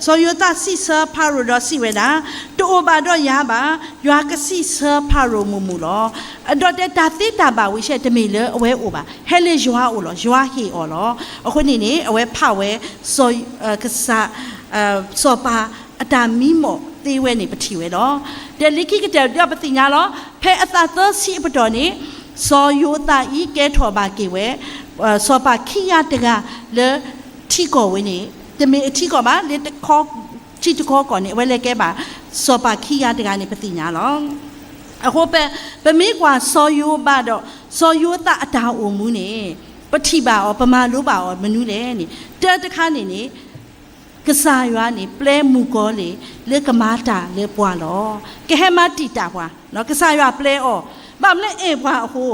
စီၤယိၤသးစံးဆၢဖၤရိၤဒီးစံးဝဲဒၣ်, တအိၣ်ဘၣ်ဒီးယၤဘၣ်, ယွၤကစံးဆၢဖၤရိၤမုာ်မုာ်လီၤ. အဒိးတဲတၢ်သ့တၢ်ဘၣ်ဝံၤဆဲးတမ့ၢ်လၢအဝဲအိၣ်ဘၣ်, ဟဲလၢယွၤအိၣ်လီၤ, ယွၤဟ့ၣ်အီၤလီၤ. အဃိန့ၣ်န့ၣ် အဝဲဖးဝဲ စီၤ ကစၢ် စီၤပၤအတၢ်မံမီၢ်သ့ဝဲန့ၣ်ပထံၣ်ဝဲလီၤ. ဒီးလၢခံကတၢၢ်ဒီးပသ့ၣ်ညါလီၤ, ဖဲအသးသၢဆံအပတီၢ်န့ၣ် စီၤယိၤသးအံၤကဲထီၣ်ဘၣ်က့ၤဝဲ စီၤပၤခံဂၤတဂၤလၢထံကီၢ်ဝဲန့ၣ်, တမ့ၢ်အထံကီၢ်ဘၣ်, လၢတခီ ထံတခီကီၢ်န့ၣ် အဝဲလဲၤကဲဘၣ်စီၤပၤခံဂၤတဂၤန့ၣ် ပသ့ၣ်ညါလီၤ. အဃိပ ပမ့ၢ်ကွၢ်စီၤယိၤဘးဒီး စီၤယိၤသးအတၢ်အိၣ်မူန့ၣ် ပထံၣ်ဘၣ်အီၤ ပမၤလိဘၣ်အီၤမနုၤလဲၣ်န့ၣ် တၢတခါန့ၣ်န့ၣ် ကစၢ်ယွၤန့ၣ် ပျဲမုၣ်ကီၤလံၢ်လၢကမၤတၢ်လၢပှၤလီၤ. ကဟဲမၤတံာ်တာ်ပှၤ, ကစၢ်ယွၤပျဲအီၤ, ဘၣ်မနုၤအဲၣ်ပှၤအဃိ,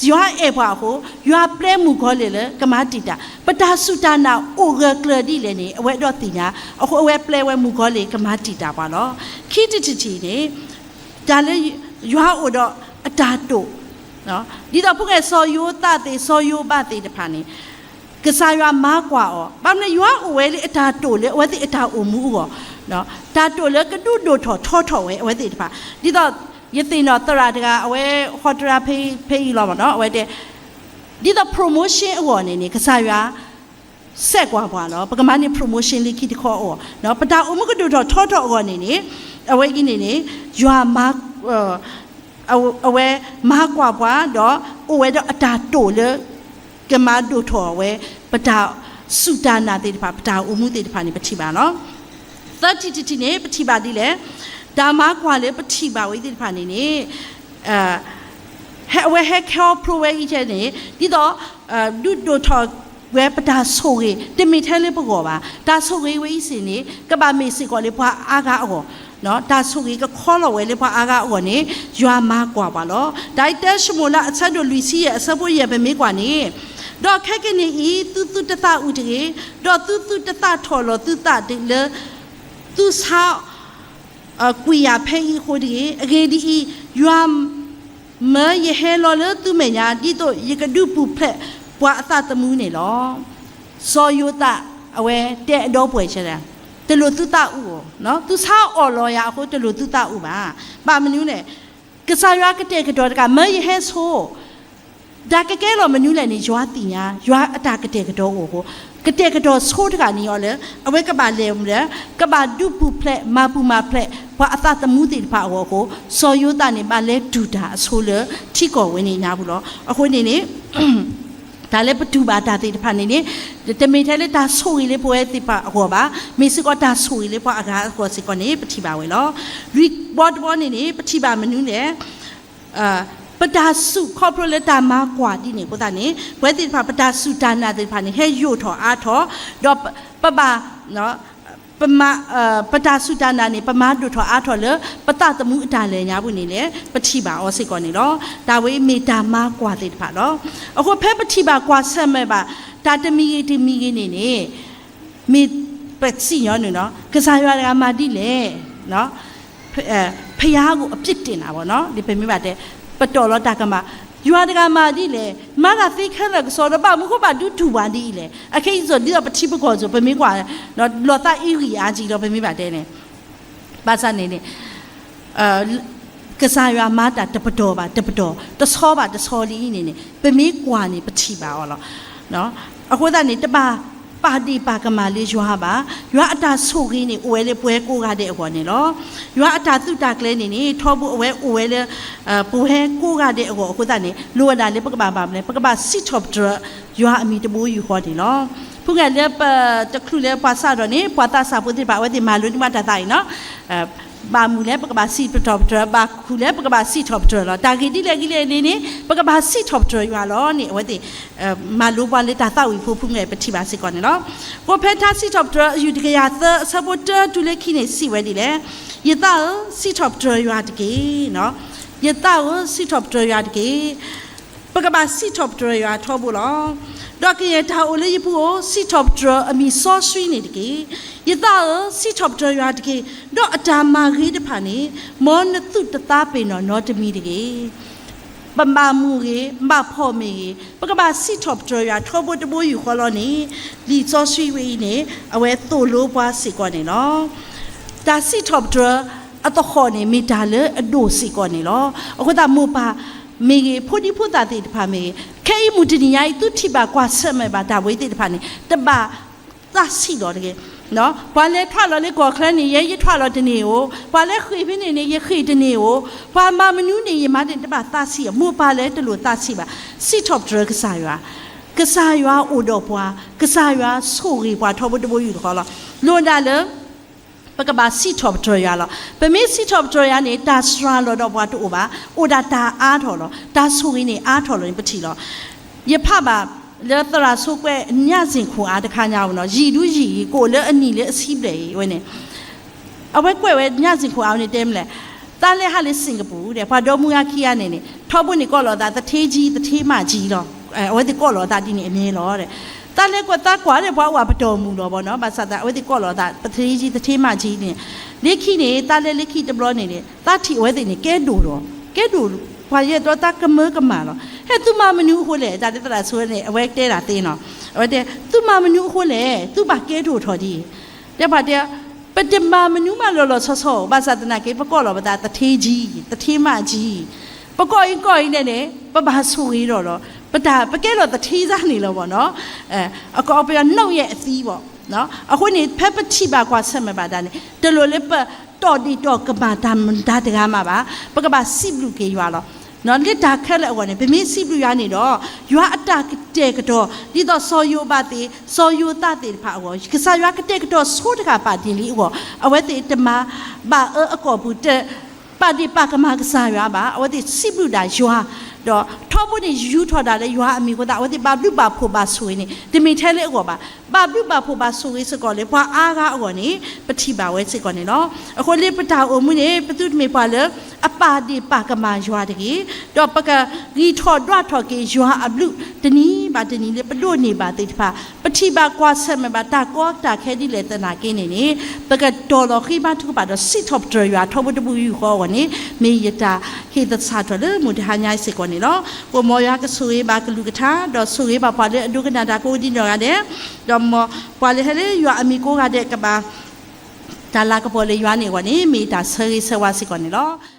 ယွၤအဲၣ်ပှၤအဃိ, ယွၤပျဲမုၣ်ကီၤလံၢ်လၢကမၤတံာ်တာ်, ပတၢ်စူၢ်တၢ်နာ်အိၣ်ဂၢၢ်ကျၢၤဒ်လဲၣ်န့ၣ် အဝဲအဲၣ်ဒိးသ့ၣ်ညါ, အဃိအဝဲပျဲဝဲမုၣ်ကီၤလံၢ်ကမၤတံာ်တာ်ပှၤလီၤ. ခံထံၣ်တထံၣ်န့ၣ် တၢ်လၢယွၤအိၣ်ဒီးအတၢ်တိာ် ဒ်သိးဖိၣ်ဃဲစီၤယိၤသးသ့ၣ် စီၤယိၤဘးသ့ၣ်တဖၣ်န့ၣ် ကစၢ်ယွၤမၤကွၢ်အီၤ, ဘၣ်မနုၤယွၤအိၣ်ဝဲလၢအတၢ်တိာ်လၢအဝဲသ့ၣ်အတၢ်အိၣ်မူအဂီၢ်, တၢ်တိာ်လၢကဒုးဒိၣ်ထီၣ်ထီထီၣ်ဝဲအဝဲသ့ၣ်တဖၣ်, ဒ်သိးယသ့ၣ်နီၣ်သရၣ်တဂၤ အဝဲဟီတရါဖဲအံၤလီၤမ့ၢ်နီၤ, အဝဲတဲ ဒ်သိး promotion အဂီၢ်န့ၣ်န့ၣ် ကစၢ်ယွၤ ဆဲးကွၢ်ပှၤလီၤ. ပကမၤန့ၢ် promotion လၢခံတခီအဂီၢ်, ပတၢ်အိၣ်မူကဒိၣ်ထီၣ်ထီထီၣ်အဂီၢ်န့ၣ်န့ၣ် အဝဲအံၤန့ၣ်န့ၣ် ယွၤမၤ အဝဲမၤကွၢ်ပှၤ ဒီးအိၣ်ဝဲဒီးအတၢ်တိာ်လၢ ကမၤဒိၣ်ထီၣ်ဝဲ ပတၢ်စူၢ်တၢ်နာ်သ့ၣ်တဖၣ် ပတၢ်အိၣ်မူသ့ၣ်တဖၣ်န့ၣ် ပထံၣ်ဘၣ်လီၤ. သၢထံၣ်တထံၣ်န့ၣ် ပထံၣ်ဘၣ်ဒ်လဲၣ်, တၢ်မၤကွၢ်လၢပထံၣ်ဘၣ်ဝဲသ့ၣ်တဖၣ်န့ၣ်န့ၣ် အဝဲဟဲခီဖျိဝဲအံၤန့ၣ် ဒ်သိး ဒုးဒိၣ်ထီၣ်ဝဲပတၢ်ဆိၣ်ဂ့ၤ တမ့ၢ်ထဲလၢပဂီၢ်ဘၣ်. တၢ်ဆိၣ်ဂ့ၤဝဲအံၤစ့ၢ်န့ၣ် ကဘၣ်မ့ၢ်စ့ၢ်ကီးလၢပှၤအါဂၤအဂီၢ်, တၢ်ဆိၣ်ဂ့ၤကခီလီၤဝဲလၢပှၤအါဂၤအဂီၢ်န့ၣ် ယွၤမၤကွၢ်ပှၤလီၤ. တၢ်အံၤ တၢၡမူၤအ့လး အဆၢဒိၣ်လွံၢ်ဆံယဲၢ် အဆၢဖိယဲၢ်ပမ့ၢ်ကွၢ်န့ၣ်, ဒီးခဲကနံၣ်အံၤ သုသုတသးအုးတဂ့ၤ, ဒီးသုသုတသးထီၣ်လီၤသုသးလၢ သုဆါ ကွံာ်ယၤဖဲအံၤအဃိတဂ့ၤ. အဂ့ၢ်ဒ်အံၤ, ယွၤမၢယဟဲလီၤလၢသုမဲာ်ညါ ဒ်သိးယကဒုးပူၤဖျဲးပှၤအသးသမူန့ၣ်လီၤ. စီၤယိၤသး အဝဲတဲအဒီပုၢ်ဝဲၢ်ဆဲဒၣ်, တလိၣ်သုသးအုးအီၤ, သုဆါအီၣ်လီၤယၤအဃိ တလိၣ်သုသးအုးဘၣ်. ဘၣ်မနုၤလဲၣ်, ကစၢ်ယွၤကတဲာ်ကတီၤတကး မၢယဟဲဆိ တၢ်ကကဲလီၤမနုၤလဲၣ်န့ၣ် ယွၤသ့ၣ်ညါ, ယွၤအတၢ်ကတဲာ်ကတီၤအိၣ်အဃိ, ကတဲာ်ကတီၤဆိတဂၤန့ၣ်အီၤလၢ အဝဲကဘၣ်လဲၤမလဲၣ်, ကဘၣ်ဒုးပူၤဖျဲး မၤပူၤမၤဖျဲး ပှၤအသးသမူသ့ၣ်တဖၣ်အဂီၢ်အဃိ, စီၤယိၤသးန့ၣ် ဘၣ်လဲၤတူၢ်တၢ်အဆိလၢထံကီၢ်ဝဲန့ၣ်ညါပူၤလီၤ. အဃိန့ၣ်န့ၣ် တၢ်လၢပတူၢ်ဘၣ်တၢ်သ့ၣ်တဖၣ်န့ၣ်န့ၣ် တမ့ၢ်ထဲလၢတၢ်ဆိၣ်ဂ့ၤလၢပဝဲသ့ၣ်တဖၣ်အဂီၢ်ဘၣ်, မ့ၢ်စ့ၢ်ကီးတၢ်ဆိၣ်ဂ့ၤလၢပှၤအဂၤအဂီၢ်စ့ၢ်ကီးန့ၣ် ပထံၣ်ဘၣ်ဝဲလီၤ. လွံၢ်ဘီတဘီန့ၣ်န့ၣ် ပထံၣ်ဘၣ်မနုၤလဲၣ်, ပတၢ်စူၢ်ခီဖျိလၢတၢ်မၤကွၢ်ဒ်န့ၣ်အဃိသတးန့ၣ် ပဝဲသ့ၣ်တဖၣ် ပတၢ်စူၢ်တၢ်နာ်သ့ၣ်တဖၣ်န့ၣ် ဟဲယိာ်ထီၣ်အါထီၣ်, ဒီးပဘၣ် ပမၤ ပတၢ်စူၢ်တၢ်နာ်န့ၣ် ပမၤဒိၣ်ထီၣ်အါထီၣ်လၢ ပသးသမူအတၢ်လဲၤညါပူၤန့ၣ်လဲၣ် ပထံၣ်ဘၣ်အီၤစ့ၢ်ကီးန့ၣ်လီၤ. တၢ်ဝဲအံၤမ့ၢ်တၢ်မၤကွၢ်သ့ၣ်တဖၣ်လီၤ. အဃိဖဲပထံၣ်ဘၣ်ကွၢ်ဆၢၣ်မဲာ်ဘၣ် တၢ်တမံၤဂ့ၤတမံၤဂ့ၤန့ၣ်န့ၣ် မ့ၢ်ပစံၣ်ညီၣ်န့ၣ်လီၤ. ကစၢ်ယွၤတဂၤမၤဒ်လဲၣ် ဘုရားကို အပြစ်တင်တာပေါ့နော် ပမ့ၢ်ဘၣ်တဲ ပတီၢ်လီၤတၢ်ကမၣ်, ယွၤတဂၤမၤဒ်လဲၣ်, မၤတၢ်သ့ခဲလၢာ်ကစီဒီး ဘၣ်မနုၤဃိဘၣ်ဒုးတူၢ်ပှၤဒ်အံၤလဲၣ်. အခဲအံၤစ့ၢ်ကီး ဒ်သိးပထံပကီၢ်စ့ၢ်ကီး ပမ့ၢ်ကွၢ် လီၤသးအံၤဂံၢ်အါကံဒီး ပမ့ၢ်ဘၣ်တဲန့ၣ် ဘၣ်ဆၣ်န့ၣ်န့ၣ် ကစၢ်ယွၤမၤတၢ်တပတီၢ်ဘၣ်တပတီၢ် တဆီဘၣ်တဆီလံအံၤန့ၣ်န့ၣ် ပမ့ၢ်ကွၢ်န့ၣ် ပထံၣ်ဘၣ်အီၤလီၤ. အဃိသတးန့ၣ် တဘၣ်ပာ်ဒ့ၣ်ပာ်ကမၣ်လၢယွၤဘၣ်. ယွၤအတၢ်ဆိၣ်ဂ့ၤန့ၣ် အိၣ်ဝဲလၢပဝဲကိးဂၤဒဲးအဂီၢ်န့ၣ်လီၤ. ယွၤအတၢ်သုးတၢ်ကျဲၤန့ၣ်န့ၣ် ထီဘိအဝဲအိၣ်ဝဲလၢ ပဝဲကိးဂၤဒဲးအဂီၢ်အဃိသတးန့ၣ် လိၣ်ဝဲဒၣ်လၢပကဘၣ်ဘၣ်မနုၤလဲၣ် ပကဘၣ်စံးထီၣ်ပတြၢၤ ယွၤအမံၤတဘိယူၢ်ဃီန့ၣ်လီၤ. ဖုၣ်ကဲလၢပတချုးလၢပှၤစးထီၣ်န့ၣ် ပှၤသးစၢ်ဖိသ့ၣ်တဖၣ် အဝဲသ့ၣ်မၤလိန့ၢ်ဘၣ်တၢ်သးအံၤနီၤ ဘၣ်မုာ်လဲၣ် ပကဘၣ်စံးထီၣ်ပတြၢၤ, ဘၣ်ခူၣ်လဲၣ် ပကဘၣ်စံးထီၣ်ပတြၢၤလီၤ. တၢ်ဂ့ၢ်ဒ်လဲၣ်ဂ့ၤလဲၣ်န့ၣ်န့ၣ် ပကဘၣ်စံးထီၣ်ပတြၢၤယွၤလီၤန့ၣ် အဝဲသ့ၣ် မၤလိပှၤလၢတၢ်သးဝံၣ်ဖိ ဖုၣ်ကဲပထံၣ်ဘၣ်စ့ၢ်ကီးန့ၣ်လီၤ. အဃိဖဲထါစံးထီၣ်ပတြၢၤအယူၢ်တကယၤသၢ အဆၢဖိတၢတုၤလၢခံန့ၣ် စံးဝဲဒ်လဲၣ်, ယသးဧၢ, စံးထီၣ်ပတြၢၤယွၤတက့ၢ်. ယသးဧၢ, စံးထီၣ်ပတြၢၤယွၤတက့ၢ်. ပကဘၣ်စံးထီၣ်ပတြၢၤယွၤထီဘိလီၤ. ဒီးကယဲၢ်တၢ်အိၣ်လၢယပူၤဧိၤ, စံးထီၣ်ပတြၢၤအမံၤစီဆှံန့ၣ်တက့ၢ်. ယသးဧၢ, စံးထီၣ်ပတြၢၤယွၤတက့ၢ်. ဒီးအတၢ်မၤဂ့ၤတဖၣ်န့ၣ် မ်နသုတသးပ့ၤနီၣ်နီတမံၤတဂ့ၤ. ပဘၣ်မူဂ့ၤ, ဘၣ်ဖီၣ်မ့ၢ်ဂ့ၤ, ပကဘၣ်စံးထီၣ်ပတြၢၤယွၤထီဘိတဘိယူၢ်ဃီလီၤန့ၣ်, လံာ်စီဆှံဝဲအံၤန့ၣ် အဝဲသိၣ်လိပှၤစ့ၢ်ကီးန့ၣ်လီၤ. တၢ်စံးထီၣ်ပတြၢၤအသဟီၣ်န့ၣ် မ့ၢ်တၢ်လၢအဒိၣ်စ့ၢ်ကီးန့ၣ်လီၤ. အဃိသတးမိၢ်ပၢ်မ့ၢ်ဂ့ၤ, ဖိဒံဖိသၣ်သ့ၣ်တဖၣ်မ့ၢ်ဂ့ၤ, ခဲအံၤမုၢ်တနံၤညါအံၤ သုထံၣ်ဘၣ်ကွၢ်ဆၢၣ်မဲာ်ဘၣ်တၢ်ဝဲသ့ၣ်တဖၣ်န့ၣ် တဘၣ် သးဆံးလီၤတဂ့ၤ. ပှၤလဲၤထွဲလီၤလၢကီၢ်ချၢန့ၣ် ယဲယထွဲလီၤတန့ၢ်ဧိၤ, ပှၤလဲၤဃ့ၢ်ဖဲန့ၣ်န့ၣ် ယဃ့ၢ်တန့ၢ်ဧိၤ, ပှၤမၤမနုၤန့ၣ် ယမၤတန့ၢ် တဘၣ်သးဆံးအီၤ, မိၢ်ပၢ်လၢတလိၣ်သးဆံးဘၣ်, စံးထီၣ်ပတြၢၤကစၢ်ယွၤ, ကစၢ်ယွၤအိၣ်ဒီးပှၤ, ကစၢ်ယွၤဆိၣ်ဂ့ၤပှၤထီဘိတဘိယူၢ်ဃီလီၤ. လိၣ်ဒၣ်လၢ ပကဘၣ်စံးထီၣ်ပတြၢၤယွၤလီၤ. ပမ့ၢ်စံးထီၣ်ပတြၢၤယွၤန့ၣ် တၢ်စှၤလီၤဒီးပှၤတအိၣ်ဘၣ်, အိၣ်ဒၣ်တၢ်အါထီၣ်လီၤ, တၢ်ဆိၣ်ဂ့ၤန့ၣ်အါထီၣ်လီၤန့ၣ် ပထံၣ်လီၤ. ယဖးဘၣ်လၢသရၣ်ဆိကွဲး ညၣ်စ့ၣ်ခိၣ်အါတခါညါဝဲနီၤ, ယံာ်ဒုယံာ်အံၤ ကအိၣ်လၢအနံၣ်လၢအဆံဘျဲၣ်အံၤဝဲန့ၣ် အဝဲကွဲးဝဲညၣ်စ့ၣ်ခိၣ်အါဝဲန့ၣ်တဲမလဲၣ်, သးလဲၤဟးလၢ Singapore ဒီး ပှၤဒီမါဝၤခံဂၤန့ၣ်န့ၣ် ထီဘိန့ၣ်ကိးလီၤသး သူဌေးကြီး သူဌေးမကြီး လီၤ. အဝဲသ့ၣ်ကိးလီၤသးဒ်န့ၣ်အမ့ၢ်လီၤ. သးလဲၤကွၢ်သးကွၢ်ဒီး ပှၤအိၣ်အပတီၢ်မုၢ်လီၤဘၣ်နီၤ, ဘၣ်ဆၣ်သးအဝဲသ့ၣ်ကိးလီၤသး သူဌေးကြီး သူဌေးမကြီး န့ၣ်, လၢခံန့ၣ် သးလဲၤလၢခံတဘျီန့ၣ်န့ၣ် သးထံၣ်အဝဲသ့ၣ်န့ၣ် ကဲဒိၣ်ဒီး ကဲဒိၣ်, ပှၤယဲၢ်တီသးကမၢကမၣ်လီၤ. ဟဲ သုမၤမနုၤအဃိလဲၣ်, တၢ်လၢသရၣ်ဆိန့ၣ် အဝဲတဲဒၣ်သ့နီၤ, အဝဲတဲ သုမၤမနုၤအဃိလဲၣ်, သုဘၣ်ကဲဒိၣ်ထီၣ်ဒ်အံၤ တဲပှၤတဲ, ပတမၤမနုၤမးလီၤလီၤဆီဆီ, ဘၣ်ဆၣ်သနာ်က့ ပကိးလီၤပသး သူဌေးကြီး, သူဌေးမကြီး, ပကိးအံၤကိးအံၤန့ၣ်န့ၣ် ပဘၣ်ဆိၣ်ဂ့ၤဒီးလီၤ, ပတၢ် ပကဲလီၤသူဌေးစၢ်န့ၣ်လီၤဘၣ်နီၤ, အကီးပယီၤ နုတ် ရဲ့အသီးဘၣ်. အဃိန့ၣ် ဖဲပထံၣ်ဘၣ်ကွၢ်ဆၢၣ်မဲာ်ဘၣ်တၢ်န့ၣ် တလိၣ်လၢပတီၢ်ဒ့ၣ်တီၢ်ကမၣ်တၢ်မတၤတဂၤမးဘၣ်, ပကဘၣ်စံးဘျုးက့ၤယွၤလီၤ. လၢတၢ်ခဲလၢာ်အဂီၢ်န့ၣ် ပမ့ၢ်စံးဘျုးယွၤန့ၣ်ဒီး ယွၤအတၢ်ကတဲာ်ကတီၤ ဒ်သိးစီၤယိၤဘးသ့ၣ် စီၤယိၤသးသ့ၣ်တဖၣ်အဂီၢ် ကစၢ်ယွၤကတဲာ်ကတီၤဆိတဂၤပာ်တ့ၢ်လံအဂီၢ် အဝဲသ့ၣ်တမၤဘၣ်အၢအကီၢ်ပူၤ တ ပာ်ဒ့ၣ်ပာ်ကမၣ်ကစၢ်ယွၤဘၣ်, အဝဲသ့ၣ်စံးဘျုးဒၣ်ယွၤ, ဒီးထီဘိန့ၣ်ယူၤထီၣ်ဒၣ်လၢယွၤအမံၤအဃိသတး အဝဲသ့ၣ်ဘၣ်ဘျုးဘၣ်ဖှိၣ်ဘၣ်ဆိၣ်ဂ့ၤန့ၣ် တမ့ၢ်ထဲလၢအဂီၢ်ဘၣ်, ဘၣ်ဘျုးဘၣ်ဖှိၣ်ဘၣ်ဆိၣ်ဂ့ၤစ့ၢ်ကီးလၢပှၤအါဂၤအဂီၢ်န့ၣ် ပထံၣ်ဘၣ်ဝဲစ့ၢ်ကီးန့ၣ်လီၤ. အဃိလၢပတၢ်အိၣ်မူန့ၣ် ပသုတမ့ၢ်ပှၤလၢအပာ်ဒ့ၣ်ပာ်ကမၣ်ယွၤတဂ့ၤ, ဒီးပကဂံၢ်ထီၣ်ဒွးထီၣ်က့ၤယွၤအဘျုး တနံၤဘၣ်တနံၤလၢပဒိးန့ၢ်ဘၣ်သ့ၣ်တဖၣ် ပထံၣ်ဘၣ်ကွၢ်ဆၢၣ်မဲာ်ဘၣ်တၢ်ကီတၢ်ခဲဒ်လဲၣ်သနာ်က့န့ၣ်န့ၣ် ပကတီၤလီၤဃ့ဘါထုကဖၣ်ဒီးစံးထီၣ်ပတြၢၤယွၤထီဘိတဘိယူၢ်ဃီအဂီၢ်န့ၣ် မ့ၢ်ယတၢ်ဟ့ၣ်သဆၣ်ထီၣ်လၢမုၢ်တဟါညါအံၤစ့ၢ်ကီးန့ၣ်လီၤ. ပမိၢ်ယွၤကဆိၣ်ဂ့ၤဘၣ်ကလုၢ်ကထါ ဒီးဆိၣ်ဂ့ၤဘၣ်ပှၤလၢအဒိကနၣ်တၢ်ကိးဒံးနီၢ်ဂၤဒဲး, ဒီးမ်ပှၤလၢဟဲလၢယွၤအမံၤကိးဂၤဒဲးကဘၣ် တၢ်လၤကပီၤလၢယွၤန့ၣ်အဂီၢ်န့ၣ် မ့ၢ်တၢ်ဆၢဂ့ၤဆၢဝါစ့ၢ်ကီးန့ၣ်လီၤ.